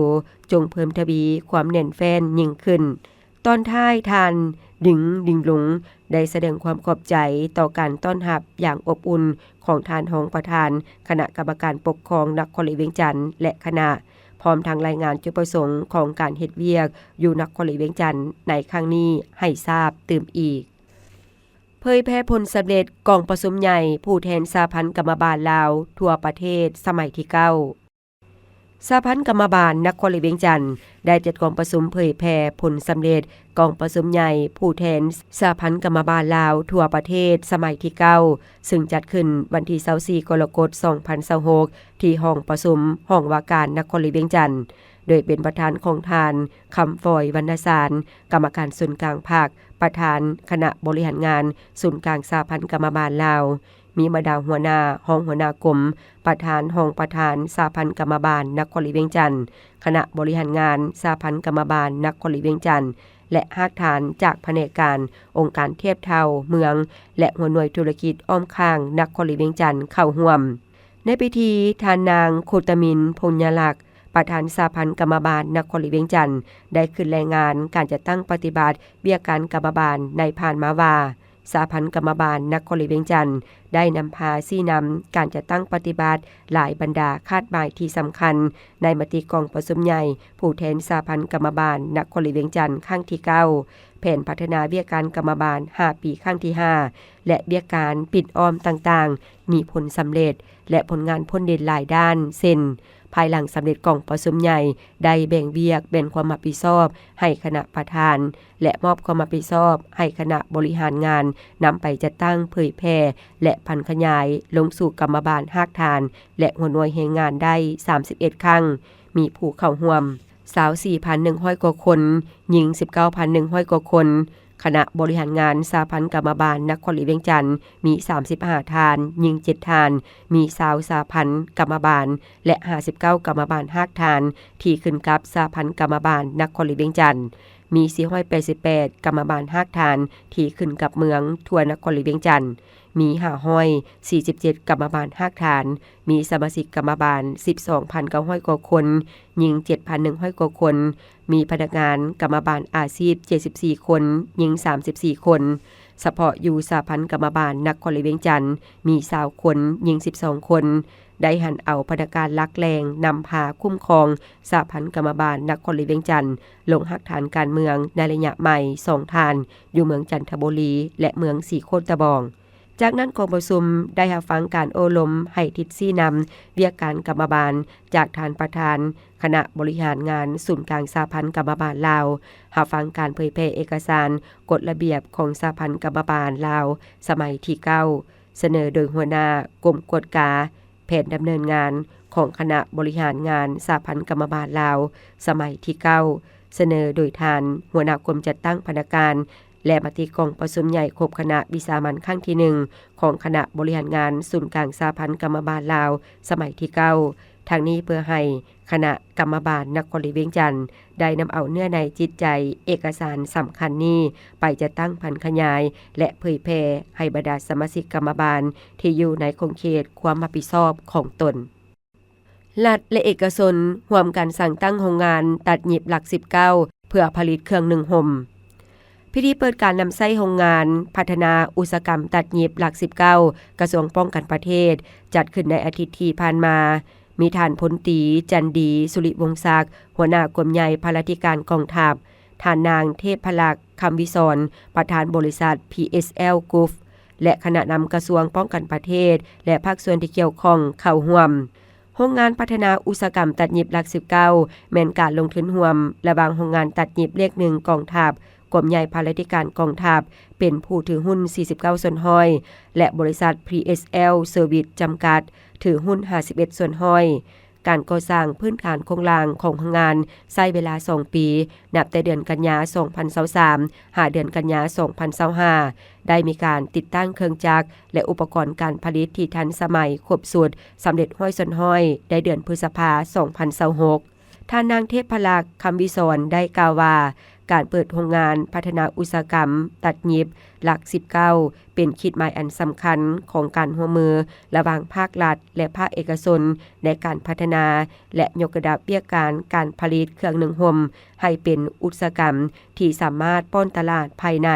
ຈົ່ງເພີ່ມທະວີຄວາມແໜ້ນແຟ້ນຍິ່ງຂຶ້ນ. ຕອນທ້າຍ ທ່ານ ດຶງ ລິນຫຼົງ ໄດ້ສະແດງຄວາມຂອບໃຈຕໍ່ການຕ້ອນຮັບຢ່າງອົບອຸ່ນຂອງທ່ານຮອງປະທານຄະນະກຳມະການປົກຄອງນະຄອນຫຼວງວຽງຈັນ ແລະ ຄະນະ, ພ້ອມທັງລາຍງານຈຸດປະສົງຂອງການເຮັດວຽກຢູ່ນະຄອນຫຼວງວຽງຈັນໃນຄັ້ງນີ້ໃຫ້ຊາບຕື່ມອີກ. ເຜີຍແຜ່ຜົນສຳເລັດກອງປະຊຸມໃຫຍ່ຜູ້ແທນສະຫະພັນກຳມະບານລາວທົ່ວປະເທດສະໄໝທີເກົ້າ. ສະຫະພັນກຳມະບານນະຄອນຫຼວງວຽງຈັນ ໄດ້ຈັດກອງປະຊຸມເຜີຍແຜ່ຜົນສຳເລັດກອງປະຊຸມໃຫຍ່ຜູ້ແທນສະຫະພັນກຳມະບານລາວທົ່ວປະເທດສະໄໝທີເກົ້າ ຊຶ່ງຈັດຂຶ້ນວັນທີຊາວສີ່ ກໍລະກົດ ສອງພັນຊາວຫົກ ທີ່ຫ້ອງປະຊຸມຫ້ອງວ່າການນະຄອນຫຼວງວຽງຈັນ ໂດຍເປັນປະທານຂອງທ່ານ ຄຳຟອຍ ວັນນະສານ ກຳມະການສູນກາງພັກ, ປະທານຄະນະບໍລິຫານງານສູນກາງສະຫະພັນກຳມະບານລາວ, ມີບັນດາຫົວໜ້າ, ຮອງຫົວໜ້າກົມ, ປະທານ, ຮອງປະທານສະຫະພັນກຳມະບານນະຄອນຫຼວງວຽງຈັນ, ຄະນະບໍລິຫານງານສະຫະພັນກຳມະບານນະຄອນຫຼວງວຽງຈັນ ແລະ ຮາກຖານຈາກພະແນກການ, ອົງການທຽບເທົ່າເມືອງ ແລະ ຫົວໜ່ວຍທຸລະກິດອ້ອມຂ້າງນະຄອນຫຼວງວຽງຈັນເຂົ້າຮ່ວມ. ໃນພິທີ, ທ່ານນາງ ໂຄຕະມິນ ພົນຍາລັກ ປະທານສະຫະພັນກຳມະບານນະຄອນຫຼວງວຽງຈັນ ໄດ້ຂຶ້ນລາຍງານການຈັດຕັ້ງປະຕິບັດວຽກການກຳມະບານໃນຜ່ານມາວ່າ, ສະຫະພັນກຳມະບານນະຄອນຫຼວງວຽງຈັນ ໄດ້ນຳພາຊີ້ນຳການຈັດຕັ້ງປະຕິບັດຫຼາຍບັນດາຄາດໝາຍທີ່ສຳຄັນ ໃນມະຕິກອງປະຊຸມໃຫຍ່ຜູ້ແທນສະຫະພັນກຳມະບານນະຄອນຫຼວງວຽງຈັນຄັ້ງທີເກົ້າ, ແຜນພັດທະນາວຽກການກຳມະບານຫ້າປີຄັ້ງທີຫ້າ ແລະ ວຽກການປິດອ້ອມຕ່າງໆ ມີຜົນສຳເລັດ ແລະ ຜົນງານພົ້ນເດັ່ນຫຼາຍດ້ານ ເຊັ່ນ ພາຍຫຼັງສຳເລັດກອງປະຊຸມໃຫຍ່ ໄດ້ແບ່ງວຽກແບ່ງຄວາມຮັບຜິດຊອບໃຫ້ຄະນະປະທານ ແລະ ມອບຄວາມຮັບຜິດຊອບໃຫ້ຄະນະບໍລິຫານງານ ນຳໄປຈັດຕັ້ງເຜີຍແຜ່ ແລະ ຜັນຂະຫຍາຍລົງສູ່ກຳມະບານຮາກຖານ ແລະ ຫົວໜ່ວຍແຮງງານໄດ້ສາມສິບເອັດຄັ້ງ, ມີຜູ້ເຂົ້າຮ່ວມຊາວສີ່ພັນໜຶ່ງຮ້ອຍກວ່າຄົນ, ຍິງສິບເກົ້າພັນໜຶ່ງຮ້ອຍກວ່າຄົນ. ຄະນະບໍລິຫານງານສະຫະພັນກຳມະບານນະຄອນຫຼວງວຽງຈັນ ມີສາມສິບຫ້າທ່ານ, ຍິງເຈັດທ່ານ, ມີຊາວສະຫະພັນກຳມະບານ ແລະ ຫ້າສິບເກົ້າກຳມະບານຮາກຖານ ທີ່ຂຶ້ນກັບສະຫະພັນກຳມະບານນະຄອນຫຼວງວຽງຈັນ, ມີສີ່ຮ້ອຍແປດສິບແປດກຳມະບານຮາກຖານ ທີ່ຂຶ້ນກັບເມືອງທົ່ວນະຄອນຫຼວງວຽງຈັນ, ມີຫ້າຮ້ອຍສີ່ສິບເຈັດກຳມະບານຮາກຖານ, ມີສະມາຊິກກຳມະບານສິບສອງພັນເກົ້າຮ້ອຍກວ່າຄົນ, ຍິງເຈັດພັນໜຶ່ງຮ້ອຍກວ່າຄົນ, ມີພະນັກງານກຳມະບານອາຊີບເຈັດສິບສີ່ຄົນ, ຍິງສາມສິບສີ່ຄົນ. ສະເພາະຢູ່ສະຫະພັນກຳມະບານນະຄອນຫຼວງວຽງຈັນ ມີຊາວຄົນ, ຍິງສິບສອງຄົນ. ໄດ້ຫັນເອົາພະນັກງານຫຼັກແຫຼ່ງນຳພາຄຸ້ມຄອງສະຫະພັນກຳມະບານນະຄອນຫຼວງວຽງຈັນ ລົງຮາກຖານການເມືອງໃນໄລຍະໃໝ່ສອງທ່ານ ຢູ່ເມືອງຈັນທະບູລີ ແລະ ເມືອງສີໂຄດຕະບອງ. ຈາກນັ້ນ ກອງປະຊຸມໄດ້ຮັບຟັງການໂອ້ລົມໃຫ້ທິດຊີ້ນຳວຽກການກຳມະບານ ຈາກທ່ານປະທານຄະນະບໍລິຫານງານສູນກາງສະຫະພັນກຳມະບານລາວ, ຮັບຟັງການເຜີຍແຜ່ເອກະສານກົດລະບຽບຂອງສະຫະພັນກຳມະບານລາວສະໄໝທີເກົ້າ ສະເໜີໂດຍຫົວໜ້າກົມກວດກາ ແຜນດຳເນີນງານຂອງຄະນະບໍລິຫານງານສະຫະພັນກຳມະບານລາວສະໄໝທີເກົ້າ ສະເໜີໂດຍທ່ານຫົວໜ້າກົມຈັດຕັ້ງພະນັກງານ ແລະ ມະຕິກອງປະຊຸມໃຫຍ່ຄົບຄະນະວິສາມັນຄັ້ງທີໜຶ່ງ ຂອງຄະນະບໍລິຫານງານສູນກາງສະຫະພັນກຳມະບານລາວສະໄໝທີເກົ້າ ທັງນີ້ເພື່ອໃຫ້ຄະນະກຳມະບານນະຄອນຫຼວງວຽງຈັນ ໄດ້ນຳເອົາເນື້ອໃນຈິດໃຈເອກະສານສຳຄັນນີ້ ໄປຈັດຕັ້ງຜັນຂະຫຍາຍ ແລະ ເຜີຍແຜ່ໃຫ້ບັນດາສະມາຊິກກຳມະບານທີ່ຢູ່ໃນຂົງເຂດຄວາມຮັບຜິດຊອບຂອງຕົນ. ລັດ ແລະ ເອກະຊົນຮ່ວມກັນສ້າງຕັ້ງໂຮງງານຕັດຫຍິບຫຼັກສິບເກົ້າ ເພື່ອຜະລິດເຄື່ອງນຸ່ງຫົ່ມ. ພິທີເປີດການນຳໃຊ້ໂຮງງານພັດທະນາອຸດສາຫະກຳຕັດຫຍິບຫຼັກສິບເກົ້າ ກະຊວງປ້ອງກັນປະເທດ ຈັດຂຶ້ນໃນອາທິດທີ່ຜ່ານມາ. ມີທ່ານພົນຕີ ຈັນດີ ສຸລິວົງສັກ ຫົວໜ້າກົມໃຫຍ່ພາລາທິການກອງທັບ, ທ່ານນາງ ເທບພະລັກ ຄຳວິສອນ ປະທານບໍລິສັດ ພີເອສແອລ ກຣຸບ ແລະ ຄະນະນຳກະຊວງປ້ອງກັນປະເທດ ແລະ ພາກສ່ວນທີ່ກ່ຽວຂ້ອງເຂົ້າຮ່ວມ. ໂຮງງານພັດທະນາອຸດສາຫະກຳຕັດຫຍິບຫຼັກສິບເກົ້າ ແມ່ນການລົງທຶນຮ່ວມລະຫວ່າງໂຮງງານຕັດຫຍິບເລກໜຶ່ງກອງທັບ, ກົມໃຫຍ່ພາລາທິການກອງທັບ ເປັນຜູ້ຖືຫຸ້ນສີ່ສິບເກົ້າສ່ວນຮ້ອຍ ແລະ ບໍລິສັດ ພີເອສແອລ ເຊີວິສ ຈຳກັດ ຖືຫຸ້ນຫ້າສິບເອັດສ່ວນຮ້ອຍ. ການກໍ່ສ້າງພື້ນຖານໂຄງລ່າງຂອງໂຮງງານໃຊ້ເວລາສອງປີ, ນັບແຕ່ເດືອນກັນຍາ ສອງພັນຊາວສາມ ຫາເດືອນກັນຍາ ສອງພັນຊາວຫ້າ ໄດ້ມີການຕິດຕັ້ງເຄື່ອງຈັກ ແລະ ອຸປະກອນການຜະລິດທີ່ທັນສະໄໝຄົບຊຸດ, ສຳເລັດຮ້ອຍສ່ວນຮ້ອຍ ໃນເດືອນພຶດສະພາ ສອງພັນຊາວຫົກ. ທ່ານນາງ ເທບພະລັກ ຄຳວິສອນ ໄດ້ກ່າວວ່າ ການເປີດໂຮງງານພັດທະນາອຸດສາຫະກຳຕັດຫຍິບຫຼັກສິບເກົ້າ ເປັນຂີດໝາຍອັນສຳຄັນຂອງການຮ່ວມມືລະຫວ່າງພາກລັດ ແລະ ພາກເອກະຊົນ ໃນການພັດທະນາ ແລະ ຍົກລະດັບວຽກການການຜະລິດເຄື່ອງນຸ່ງຫົ່ມ ໃຫ້ເປັນອຸດສາຫະກຳທີ່ສາມາດປ້ອນຕະຫຼາດພາຍໃນ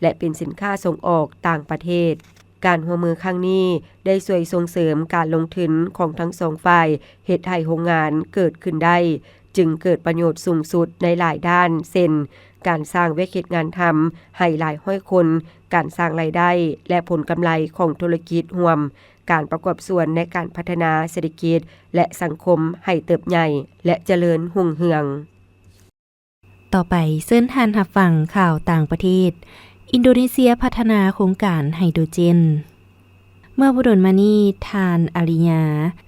ແລະ ເປັນສິນຄ້າສົ່ງອອກຕ່າງປະເທດ. ການຮ່ວມມືຄັ້ງນີ້ໄດ້ຊ່ວຍສົ່ງເສີມການລົງທຶນຂອງທັງສອງຝ່າຍ, ເຮັດໃຫ້ໂຮງງານເກີດຂຶ້ນໄດ້, ຈຶ່ງເກີດປະໂຫຍດສູງສຸດໃນຫຼາຍດ້ານ ເຊັ່ນ ກ ການສ້າງວຽກເຮັດງານທຳໃຫ້ຫຼາຍຮ້ອຍຄົນ, ການສ້າງລາຍໄດ້ ແລະ ຜົນກຳໄລຂອງທຸລະກິດຮ່ວມ, ການປະກອບສ່ວນໃນການພັດທະນາເສດຖະກິດ ແລະ ສັງຄົມໃຫ້ເຕີບໃຫຍ່ ແລະ ຈະເລີນຮຸ່ງເຮືອງ. ຕໍ່ໄປເຊີນທ່ານຮັບຟັງຂ່າວຕ່າງປະເທດ. ອິນໂດເນເຊຍພັດທະນາໂຄງການໄຮໂດຣເຈນ. ເມື່ອບໍ່ດົນມານີ້, ທ່ານ ອາລິຍາ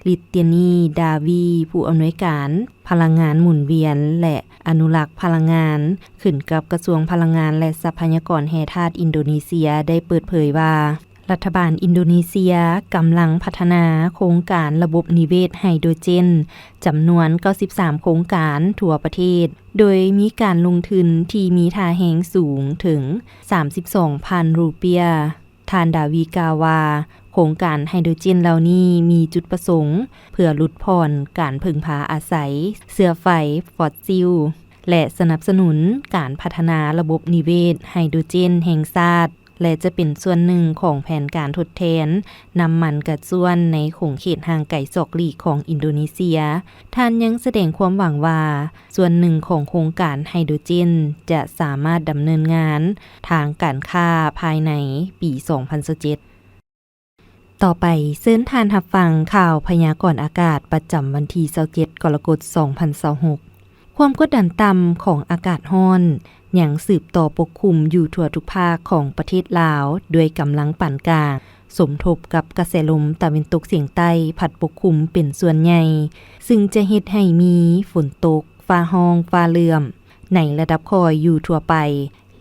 ລິດເຕຍນີ ດາວີ ຜູ້ອຳນວຍການພະລັງງານໝູນວຽນ ແລະ ອະນຸລັກພະລັງງານ ຂຶ້ນກັບກະຊວງພະລັງງານ ແລະ ຊັບພະຍາກອນແຮ່ທາດອິນໂດເນເຊຍ ໄດ້ເປີດເຜີຍວ່າ ລັດຖະບານອິນໂດເນເຊຍກຳລັງພັດທະນາໂຄງການລະບົບນິເວດໄຮໂດຣເຈນ ຈຳນວນເກົ້າສິບສາມໂຄງການທົ່ວປະເທດ, ໂດຍມີການລົງທຶນທີ່ມີທ່າແຮງສູງເຖິງສາມສິບສອງພັນຣູເປຍ. ທ່ານ ດາວີ ກ່າວວ່າ ໂຄງການໄຮໂດຣເຈນເຫຼົ່ານີ້ມີຈຸດປະສົງເພື່ອຫຼຸດຜ່ອນການເພິ່ງພາອາໄສເຊື້ອໄຟຟອດຊິວ ແລະ ສະໜັບສະໜູນການພັດທະນາລະບົບນິເວດໄຮໂດຣເຈນແຫ່ງຊາດ ແລະ ຈະເປັນສ່ວນໜຶ່ງຂອງແຜນການທົດແທນນ້ຳມັນກາຊວນໃນຂົງເຂດຫ່າງໄກສອກຫຼີກຂອງອິນໂດເນເຊຍ. ທ່ານຍັງສະແດງຄວາມຫວັງວ່າ ສ່ວນໜຶ່ງຂອງໂຄງການໄຮໂດຣເຈນຈະສາມາດດຳເນີນງານທາງການຄ້າພາຍໃນປີສອງພັນຊາວເຈັດ. ຕໍ່ໄປເຊີນທ່ານຮັບຟັງຂ່າວພະຍາກອນອາກາດປະຈຳວັນທີຊາວເຈັດ ກໍລະກົດ ສອງພັນຊາວຫົກ. ຄວາມກົດດັນຕ່ຳຂອງອາກາດຮ້ອນຍັງສືບຕໍ່ປົກຄຸມຢູ່ທົ່ວທຸກພາກຂອງປະເທດລາວ ດ້ວຍກຳລັງປານກາງ, ສົມທົບກັບກະແສລົມຕາເວັນຕົກສຽງໃຕ້ພັດປົກຄຸມເປັນສ່ວນໃຫຍ່, ຊຶ່ງຈະເຮັດໃຫ້ມີຝົນຕົກ, ຟ້າຮ້ອງ, ຟ້າເຫຼື້ອມ ໃນລະດັບຄ່ອຍຢູ່ທົ່ວໄປ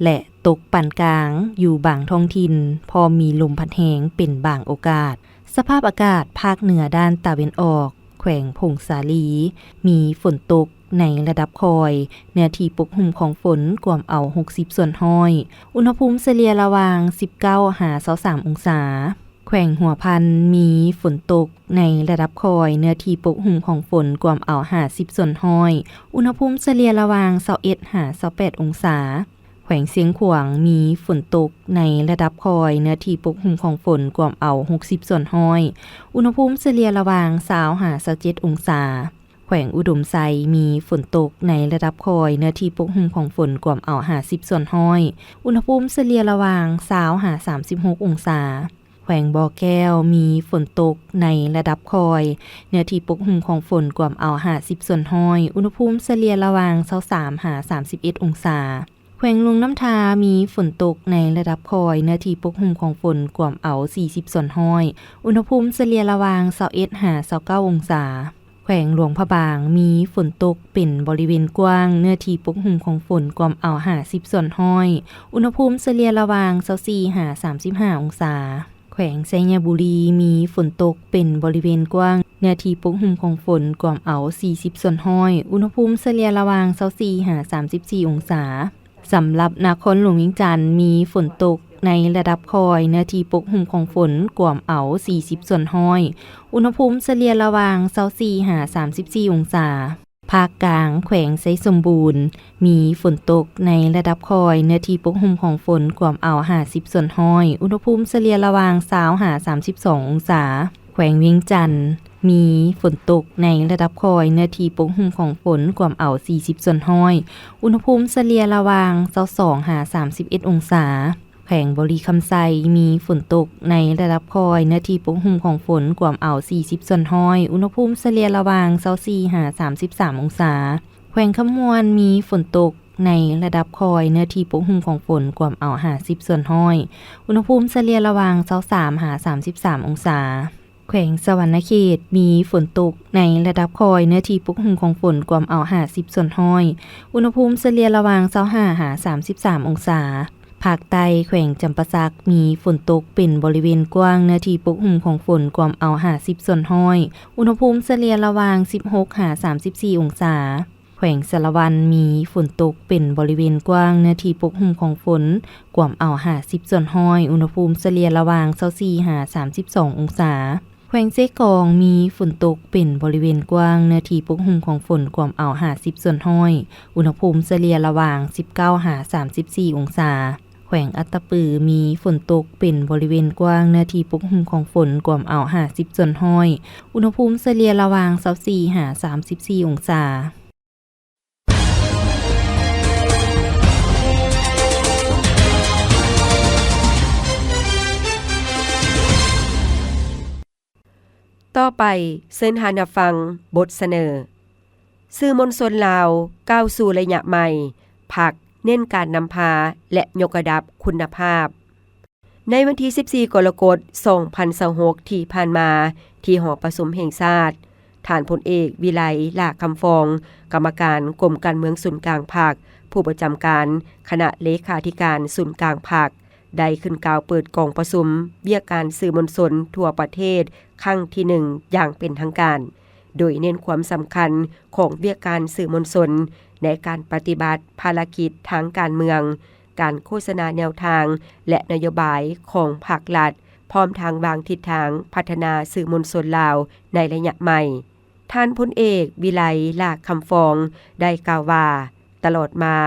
ແລະ ຕົກປານກາງຢູ່ບາງທ້ອງຖິ່ນ, ພ້ອມມີລົມພັດແຮງເປັນບາງໂອກາດ. ສະພາບອາກາດພາກເໜືອດ້ານຕາເວັນອອກ, ແຂວງຜົ້ງສາລີ ມີຝົນຕົກໃນລະດັບຄ່ອຍ, ເນື້ອທີ່ປົກຫຸ້ມຂອງຝົນກວມເອົາຫົກສິບສ່ວນຮ້ອຍ, ອຸນຫະພູມສະເລ່ຍລະຫວ່າງສິບເກົ້າຫາຊາວສາມອົງສາ. ແຂວງຫົວພັນ ມີຝົນຕົກໃນລະດັບຄ່ອຍ, ເນື້ອທີ່ປົກຫຸ້ມຂອງຝົນກວມເອົາຫ້າສິບສ່ວນຮ້ອຍ, ອຸນຫະພູມສະເລ່ຍລະຫວ່າງຊາວເອັດຫາຊາວແປດອົງສາ. ແຂວງຊຽງຂວາງ ມີຝົນຕົກໃນລະດັບຄ່ອຍ, ເນື້ອທີ່ປົກຫຸ້ມຂອງຝົນກວມເອົາຫົກສິບສ່ວນຮ້ອຍ, ອຸນຫະພູມສະເລ່ຍລະຫວ່າງຊາວຫາຊາວເຈັດອົງສາ. ແຂວງອຸດົມໄຊ ມີຝົນຕົກໃນລະດັບຄ່ອຍ, ເນື້ອທີ່ປົກຫຸ້ມຂອງຝົນກວມເອົາຫ້າສິບສ່ວນຮ້ອຍ, ອຸນຫະພູມສະເລ່ຍລະຫວ່າງຊາວຫາສາມສິບຫົກອົງສາ. ແຂວງບໍ່ແກ້ວ ມີຝົນຕົກໃນລະດັບຄ່ອຍ, ເນື້ອທີ່ປົກຫຸ້ມຂອງຝົນກວມເອົາຫ້າສິບສ່ວນຮ້ອຍ, ອຸນຫະພູມສະເລ່ຍລະຫວ່າງຊາວສາມຫາສາມສິບເອັດອົງສາ. ແຂວງຫຼວງນ້ຳທາ ມີຝົນຕົກໃນລະດັບຄ່ອຍ, ເນື້ອທີ່ປົກຫຸ້ມຂອງຝົນກວມເອົາສີ່ສິບສ່ວນຮ້ອຍ, ອຸນຫະພູມສະເລ່ຍລະຫວ່າງຊາວເອັດຫາຊາວເກົ້າອົງສາ. ແຂວງຫຼວງພະບາງ ມີຝົນຕົກເປັນບໍລິເວນກວ້າງ, ເນື້ອທີ່ປົກຫຸ້ມຂອງຝົນກວມເອົາຫ້າສິບສ່ວນຮ້ອຍ, ອຸນຫະພູມສະເລ່ຍລະຫວ່າງຊາວສີ່ຫາສາມສິບຫ້າອົງສາ. ແຂວງໄຊຍະບູລີ ມີຝົນຕົກເປັນບໍລິເວນກວ້າງ, ເນື້ອທີ່ປົກຫຸ້ມຂອງຝົນກວມເອົາສີ່ສິບສ່ວນຮ້ອຍ, ອຸນຫະພູມສະເລ່ຍລະຫວ່າງຊາວສີ່ຫາສາມສິບສີ່ອົງສາ. ສຳລັບນະຄອນຫຼວງວຽງຈັນ ມີຝົນຕົກໃນລະດັບຄ່ອຍ, ເນື້ອທີ່ປົກຫຸ້ມຂອງຝົນກວມເອົາສີ່ສິບສ່ວນຮ້ອຍ, ອຸນຫະພູມສະເລ່ຍລະຫວ່າງຊາວສີ່ຫາສາມສິບສີ່ອົງສາ. ພາກກາງ ແຂວງໄຊສົມບູນ ມີຝົນຕົກໃນລະດັບຄ່ອຍ, ເນື້ອທີ່ປົກຫຸ້ມຂອງຝົນກວມເອົາຫ້າສິບສ່ວນຮ້ອຍ, ອຸນຫະພູມສະເລ່ຍລະຫວ່າງຊາວຫາສາມສິບສອງອົງສາ. ແຂວງວຽງຈັນ ມີຝົນຕົກໃນລະດັບຄ່ອຍ, ເນື້ອທີ່ປົກຫຸ້ມຂອງຝົນກວມເອົາສີ່ສິບສ່ວນຮ້ອຍ, ອຸນຫະພູມສະເລ່ຍລະຫວ່າງຊາວສອງຫາສາມສິບເອັດອົງສາ. ແຂວງບໍລິຄຳໄຊ ມີຝົນຕົກໃນລະດັບຄ່ອຍ, ເນື້ອທີ່ປົກຫຸ້ມຂອງຝົນກວມເອົາສີ່ສິບສ່ວນຮ້ອຍ, ອຸນຫະພູມສະເລ່ຍລະຫວ່າງຊາວສີ່ຫາສາມສິບສາມອົງສາ. ແຂວງຄຳມ່ວນ ມີຝົນຕົກໃນລະດັບຄ່ອຍ, ເນື້ອທີ່ປົກຫຸ້ມຂອງຝົນກວມເອົາຫ້າສິບສ່ວນຮ້ອຍ, ອຸນຫະພູມສະເລ່ຍລະຫວ່າງຊາວສາມຫາສາມສິບສາມອົງສາ. ແຂວງສະຫວັນນະເຂດ ມີຝົນຕົກໃນລະດັບຄ່ອຍ, ເນື້ອທີ່ປົກຫຸ້ມຂອງຝົນກວມເອົາຫ້າສິບສ່ວນຮ້ອຍ, ອຸນຫະພູມສະເລ່ຍລະຫວ່າງຊາວຫ້າຫາສາມສິບສາມອົງສາ. ພາກໃຕ້ ແຂວງຈຳປາສັກ ມີຝົນຕົກເປັນບໍລິເວນກວ້າງ, ເນື້ອທີ່ປົກຫຸ້ມຂອງຝົນກວມເອົາຫ້າສິບສ່ວນຮ້ອຍ, ອຸນຫະພູມສະເລ່ຍລະຫວ່າງສິບຫົກຫາສາມສິບສີ່ອົງສາ. ແຂວງສາລະວັນ ມີຝົນຕົກເປັນບໍລິເວນກວ້າງ, ເນື້ອທີ່ປົກຫຸ້ມຂອງຝົນກວມເອົາຫ້າສິບສ່ວນຮ້ອຍ, ອຸນຫະພູມສະເລ່ຍລະຫວ່າງຊາວສີ່ຫາສາມສິບສອງອົງສາ. ແຂວງເຊກອງ ມີຝົນຕົກເປັນບໍລິເວນກວ້າງ, ເນື້ອທີ່ປົກຫຸ້ມຂອງຝົນກວມເອົາຫ້າສິບສ່ວນຮ້ອຍ, ອຸນຫະພູມສະເລ່ຍລະຫວ່າງສິບເກົ້າຫາສາມສິບສີ່ອົງສາ. ແຂວງອັດຕະປື ມີຝົນຕົກເປັນບໍລິເວນກວ້າງ, ເນື້ອທີ່ປົກຫຸ້ມຂອງຝົນກວມເອົາຫ້າສິບສ່ວນຮ້ອຍ, ອຸນຫະພູມສະເລ່ຍລະຫວ່າງຊາວສີ່ຫາສາມສິບສີ່ອົງສາ. ຕໍ່ໄປ, ເຊີນທ່ານຮັບຟັງບົດສະເໜີ ສື່ມວນຊົນລາວ ກ້າວສູ່ໄລຍະໃໝ່, ພັກເນັ້ນການນຳພາ ແລະ ຍົກລະດັບຄຸນນະພາບ. ໃນວັນທີສິບສີ່ ກໍລະກົດ ສອງພັນຊາວຫົກ ທີ່ຜ່ານມາ, ທີ່ຫໍປະຊຸມແຫ່ງຊາດ, ທ່ານພົນເອກ ວິໄລ ຫຼ້າຄຳຟອງ, ກຳມະການກົມການເມືອງສູນກາງພັກ, ຜູ້ປະຈຳການຄະນະເລຂາທິການສູນກາງພັກ, ໄດ້ຂຶ້ນກ່າວເປີດກອງປະຊຸມວຽກການສື່ມວນຊົນທົ່ວປະເທດຄັ້ງທີໜຶ່ງຢ່າງເປັນທາງການ, ໂດຍເນັ້ນຄວາມສຳຄັນຂອງວຽກການສື່ມວນຊົນໃນການປະຕິບັດພາລະກິດທາງການເມືອງ, ການໂຄສະນາແນວທາງ ແລະ ນະໂຍບາຍຂອງພັກລັດ, ພ້ອມທັງວາງທິດທາງພັດທະນາສື່ມວນຊົນລາວໃນໄລຍະໃໝ່. ທ່ານພົນເອກ ວິໄລ ຫຼ້າຄຳຟອງ ໄດ້ກ່າວວ່າ, ຕະຫຼອດມາ,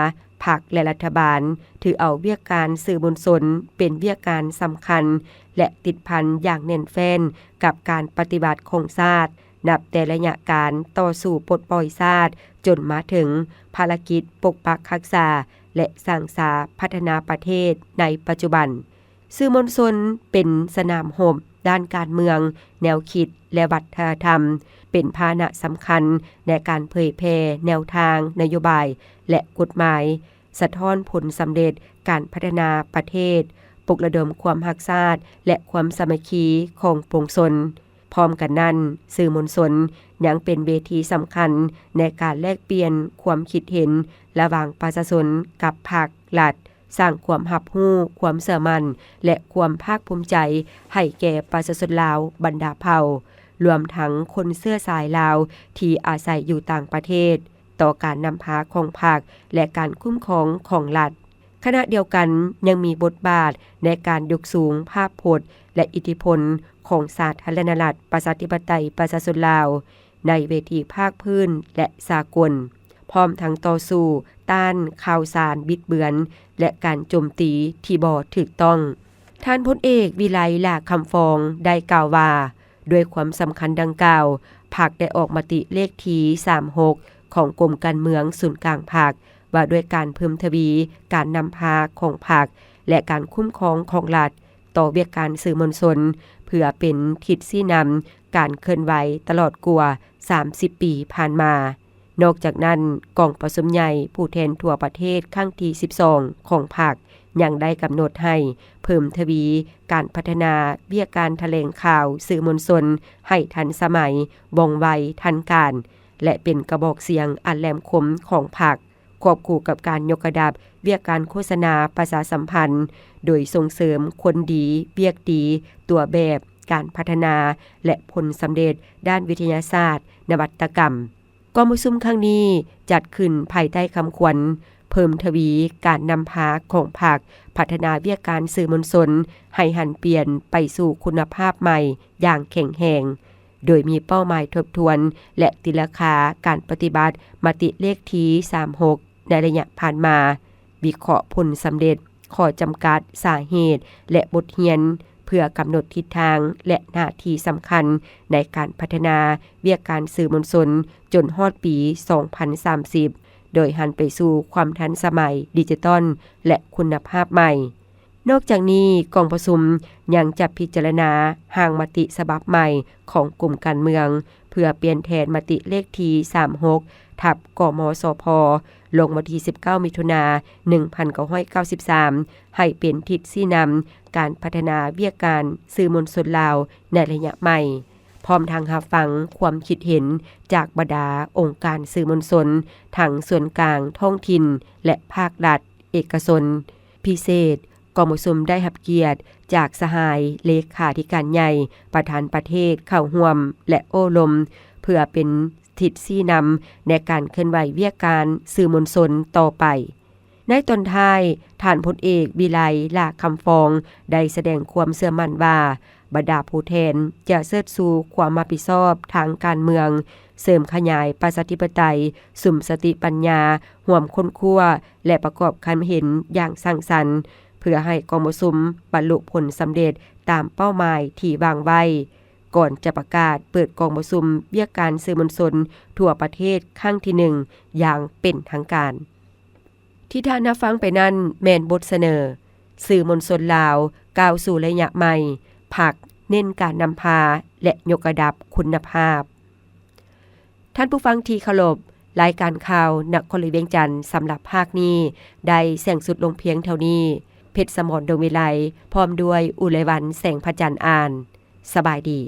ພັກ ແລະ ລັດຖະບານຖືເອົາວຽກການສື່ມວນຊົນເປັນວຽກການສຳຄັນ ແລະ ຕິດພັນຢ່າງແໜ້ນແຟ້ນກັບການປະຕິວັດຂອງຊາດ, ນັບແຕ່ໄລຍະການຕໍ່ສູ້ປົດປ່ອຍຊາດ ຈົນມາເຖິງພາລະກິດປົກປັກຮັກສາ ແລະ ສ້າງສາພັດທະນາປະເທດໃນປັດຈຸບັນ. ສື່ມວນຊົນເປັນສະໜາມຮົບດ້ານການເມືອງ, ແນວຄິດ ແລະ ວັດທະນະທຳ, ເປັນພາຫະນະສຳຄັນໃນການເຜີຍແຜ່ແນວທາງ, ນະໂຍບາຍ ແລະ ກົດໝາຍ, ສະທ້ອນຜົນສຳເລັດການພັດທະນາປະເທດ, ປຸກລະດົມຄວາມຮັກຊາດ ແລະ ຄວາມສາມັກຄີຂອງປວງຊົນ. ພ້ອມກັນນັ້ນ, ສື່ມວນຊົນຍັງເປັນເວທີສຳຄັນໃນການແລກປ່ຽນຄວາມຄິດເຫັນລະຫວ່າງປະຊາຊົນກັບພັກລັດ, ສ້າງຄວາມຮັບຮູ້, ຄວາມເຊື່ອໝັ້ນ ແລະ ຄວາມພາກພູມໃຈໃຫ້ແກ່ປະຊາຊົນລາວບັນດາເຜົ່າ, ລວມທັງຄົນເຊື້ອສາຍລາວທີ່ອາໄສຢູ່ຕ່າງປະເທດ, ຕໍ່ການນຳພາຂອງພັກ ແລະ ການຄຸ້ມຄອງຂອງລັດ. ຂະນະດຽວກັນ, ຍັງມີບົດບາດໃນການຍົກສູງພາບພົດ ແລະ ອິດທິພົນຂອງສາທາລະນະລັດປະຊາທິປະໄຕປະຊາຊົນລາວ ໃນເວທີພາກພື້ນ ແລະ ສາກົນ, ພ້ອມທັງຕໍ່ສູ້ຕ້ານຂ່າວສານບິດເບືອນ ແລະ ການໂຈມຕີທີ່ບໍ່ຖືກຕ້ອງ. ທ່ານພົນເອກ ວິໄລ ຫຼ້າຄຳຟອງ ໄດ້ກ່າວວ່າ, ດ້ວຍຄວາມສຳຄັນດັ່ງກ່າວ, ພັກໄດ້ອອກມະຕິເລກທີສາມຫົກ ຂອງກົມການເມືອງສູນກາງພັກ ວ່າດ້ວຍການເພີ່ມທະວີການນຳພາຂອງພັກ ແລະ ການຄຸ້ມຄອງຂອງລັດ ຕໍ່ວຽກການສື່ມວນຊົນ ເພື່ອເປັນທິດຊີ້ນຳການເຄື່ອນໄຫວຕະຫຼອດກວ່າສາມສິບປີຜ່ານມາ. ນອກຈາກນັ້ນ, ກອງປະຊຸມໃຫຍ່ຜູ້ແທນທົ່ວປະເທດຄັ້ງທີສິບສອງຂອງພັກ ຍັງໄດ້ກຳນົດໃຫ້ເພີ່ມທະວີການພັດທະນາວຽກການຖະແຫຼງຂ່າວສື່ມວນຊົນໃຫ້ທັນສະໄໝ, ວ່ອງໄວ, ທັນການ ແລະ ເປັນກະບອກສຽງອັນແຫຼມຄົມຂອງພັກ. ຄວບຄູ່ກັບການຍົກລະດັບວຽກການໂຄສະນາປະຊາສຳພັນ, ໂດຍສົ່ງເສີມຄົນດີ, ວຽກດີ, ຕົວແບບ, ການພັດທະນາ ແລະ ຜົນສຳເລັດດ້ານວິທະຍາສາດ, ນະວັດຕະກຳ. ກອງປະຊຸມຄັ້ງນີ້ຈັດຂຶ້ນພາຍໃຕ້ຄຳຂວັນ ເພີ່ມທະວີການນຳພາຂອງພັກ, ພັດທະນາວຽກການສື່ມວນຊົນໃຫ້ຫັນປ່ຽນໄປສູ່ຄຸນນະພາບໃໝ່ຢ່າງແຂງແຮງ. ໂດຍມີເປົ້າໝາຍທົບທວນ ແລະ ຕີລາຄາການປະຕິບັດມະຕິເລກທີສາມຫົກໃນໄລຍະຜ່ານມາ, ວິເຄາະຜົນສຳເລັດ, ຂໍ້ຈຳກັດ, ສາເຫດ ແລະ ບົດຮຽນ ເພື່ອກຳນົດທິດທາງ ແລະ ໜ້າທີ່ສຳຄັນໃນການພັດທະນາວຽກການສື່ມວນຊົນຈົນຮອດປີສອງພັນສາມສິບ ໂດຍຫັນໄປສູ່ຄວາມທັນສະໄໝ, ດິຈິຕອນ ແລະ ຄຸນນະພາບໃໝ່. ນອກຈາກນີ້, ກອງປະຊຸມຍັງຈະພິຈາລະນາຮ່າງມະຕິສະບັບໃໝ່ຂອງກົມການເມືອງ ເພື່ອປ່ຽນແທນມະຕິເລກທີສາມຫົກ ທັບ ກມສພ ລົງວັນທີສິບເກົ້າ ມິຖຸນາ ໜຶ່ງພັນເກົ້າຮ້ອຍເກົ້າສິບສາມ ໃຫ້ເປັນທິດຊີ້ນຳການພັດທະນາວຽກການສື່ມວນຊົນລາວໃນໄລຍະໃໝ່, ພ້ອມທັງຮັບຟັງຄວາມຄິດເຫັນຈາກບັນດາອົງການສື່ມວນຊົນ ທັງສ່ວນກາງ, ທ້ອງຖິ່ນ ແລະ ພາກລັດ ເອກະຊົນ. ພິເສດ, ກອງປະຊຸມໄດ້ຮັບກຽດຈາກສະຫາຍເລຂາທິການໃຫຍ່, ປະທານປະເທດເຂົ້າຮ່ວມ ແລະ ໂອ້ລົມ ເພື່ອເປັນທິດຊີ້ນຳໃນການເຄື່ອນໄຫວວຽກການສື່ມວນຊົນຕໍ່ໄປ. ໃນຕອນທ້າຍ, ທ່ານພົນເອກ ວິໄລ ຫຼ້າຄຳຟອງ ໄດ້ສະແດງຄວາມເຊື່ອໝັ້ນວ່າ ບັນດາຜູ້ແທນຈະເຊີດຊູຄວາມຮັບຜິດຊອບທາງການເມືອງ, ເສີມຂະຫຍາຍປະຊາທິປະໄຕ, ສຸມສະຕິປັນຍາ, ຮ່ວມຄົ້ນຄວ້າ ແລະ ປະກອບຄຳເຫັນຢ່າງສ້າງສັນ ເພື່ອໃຫ້ກອງປະຊຸມບັນລຸຜົນສຳເລັດຕາມເປົ້າໝາຍທີ່ວາງໄວ້, ກ່ອນຈະປະກາດເປີດກອງປະຊຸມວຽກການສື່ມວນຊົນທົ່ວປະເທດຄັ້ງທີໜຶ່ງຢ່າງເປັນທາງການ. ທີ່ທ່ານຮັບຟັງໄປນັ້ນແມ່ນບົດສະເໜີ ສື່ມວນຊົນລາວ ກ້າວສູ່ໄລຍະໃໝ່, ພັກ ເນັ້ນການນຳພາ ແລະ ຍົກລະດັບຄຸນນະພາບ. ທ່ານຜູ້ຟັງທີ່ເຄົາລົບ, ລາຍການຂ່າວນະຄອນຫຼວງວຽງຈັນສຳລັບພາກນີ້ໄດ້ສິ້ນສຸດລົງພຽງເທົ່ານີ້. ເພັດສະໝອນ ດົງວິໄລ ພ້ອມດ້ວຍ ອຸໄລວັນ ແສງພະຈັນ ອ່ານ. ສະບາຍດີ.